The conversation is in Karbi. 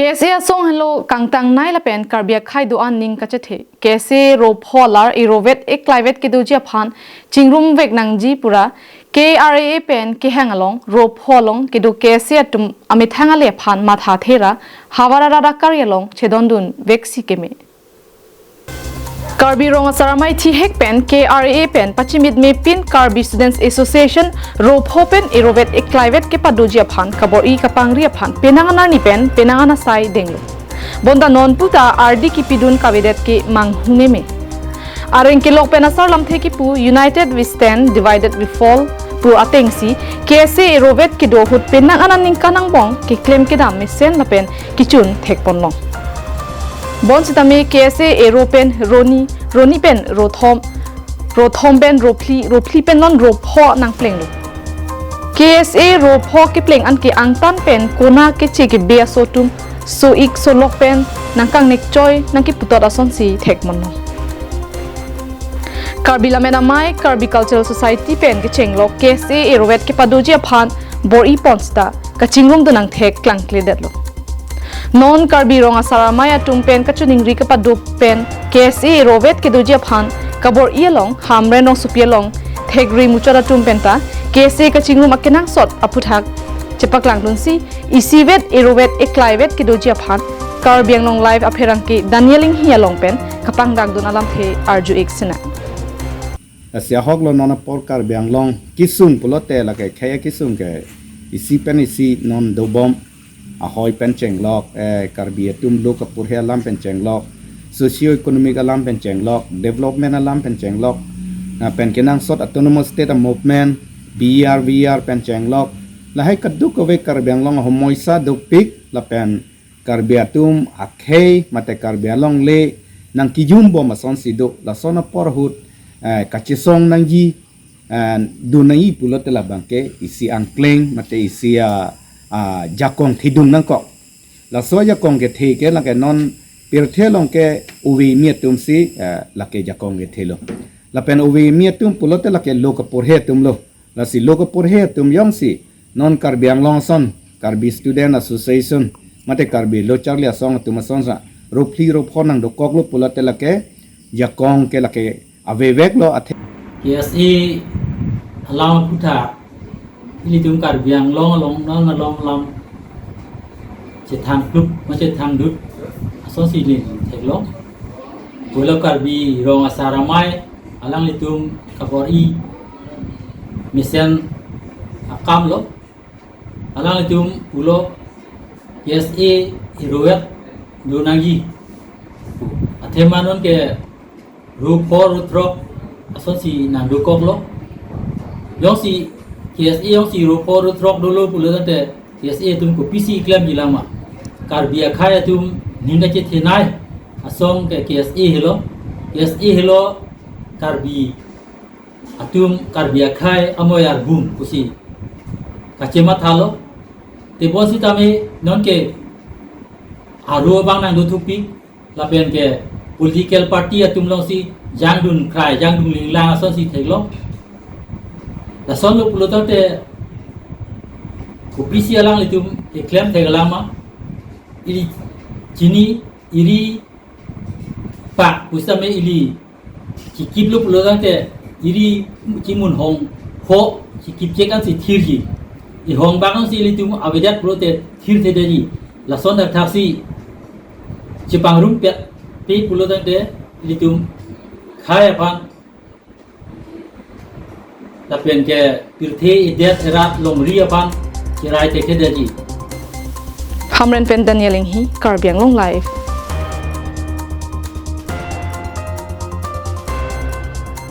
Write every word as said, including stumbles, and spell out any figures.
K S A asong henlo kangtangnei lapen Karbi akhei do-an ning kachethe. K S A ro pho alar erovet eklaivet kedoji aphan chingrumvek nangji pura K R A A pen kehang along ro pho along kedo K S A atum amethang ale aphan matha thera havar arat akari along chedondunvek si keme. Karbi Rong Asar Amei thihek pen K R A A pen pachimitme pin Karbi Students Association ro pho pen erovet eklaivet kepadoji aphan kabor-i kapangri aphan penang anarni pen penang anasai denglo. Bonta non puta ardi kipidun kavedet ke manghumeme. Areng kelok pen asar lamthe kipu United We Stand, Divided We Fall pu atengsi K S A erovet kedo ahut penang anat ningkan angbong keklem kedam mesen lapen kechun thekponlong. Bonsitame K S A ero pen roni, roni pen rothom, rothom pen rophli, rophli pen non ro pho nangplenglo. K S A ro pho kepleng anke angtan pen kona keche kebe aso atum so-ik solok pen nangkangnek choi nangkiputot asonsi thekponlong. Karbi Lammet Amei, Karbi Cultural Society pen kechenglok K S A erovet kepadoji aphan bor-i pon seta kachingrumdun angthek klangkledetlo. Non Karbi Rong Asar Amei atum pen kachiningri kepado pen K S A erovet kedoji aphan kabor-i along Hamren Rongsopi along thekri muchot atum penta K S A kachingrum akenangsot aphuthak chepaklangdunsi isivet erovet eklaivet kedoji aphan Karbi Anglong Live apherangke Daniel Inghi along pen kapangdakdun alamthe arju-ik sinang. Lasi ahoklo non apor Karbi Anglong kesung pulote lake khei akesung ke isi pen isi non dobom, ahoi pen chenglok, eh, Karbi atum lo kapurhe alam pen chenglok, socio economic alam pen chenglok, development alam pen chenglok, lapen kenangsot autonomous state a movement, B R V R pen chenglok, lahai kadokave Karbi Anglong ahomoisa dopik lapen Karbi atum akhei mate Karbi alongle nangkejum bom asonsi do, lason apor ahut, eh, kachesong nangji, eh, dun nangji pulote labangke isi angkleng mate isi a, a, jakong thedun nangkok. Laso jakong kethe ke lake non pirthe along ke ove kimi atumsi, eh, lake jakong kethelo. Lapen ove kimi atum pulote lake lo kapurhe atumlo. Lasi lo kapurhe atum jongsi non Karbi Anglong ason, Karbi Student Association, mate Karbi Lo Charli Asong atum asonsa rophli ro pho nangdokoklo pulote lake jakong ke lake aveveklo athe. K S A alam aputhak ilitum Karbi Anglong along non along lam chethang klup ma chethang dut asonsi ili theklong. Pulo Karbi Rong Asar Amei alanglitum kabor-i mesen akamlo. Alanglitum pulo K S A erovet do nangji. Athema non ke ro pho ro throk asonsi nangdokoklo. Jongsi K S A jongsi ro pho ro throk dolo pulo tangte K S A atum kopisi klemji lama. Karbi akhei atum ning kachethenei asong ke K S A helo. K S A helo Karbi atum, Karbi akhei amoi arbung pusi kachemathalo. Tebonsitame non ke aro abang nangdothupik lapen ke political party atum alongsi jangdun krai, jangdun linglang asonsi theklong. Lasonlo pulo tangte kopisi alanglitum keklem thek alam ma, ili chini iri pak pusitame ili chikiplo pulo tangte iri chimun hong ho chikipchek ansi thirji. Ihong bang ansi ilitum avedet pulote thirthedetji. Lason thakthaksi chepangrumpet pi pulo tangte ilitum khei aphan lapen ke pirthe idet erat longri aphan cherai thekthedetji. Hamren pen Daniel Inghi, Karbi Anglong Live,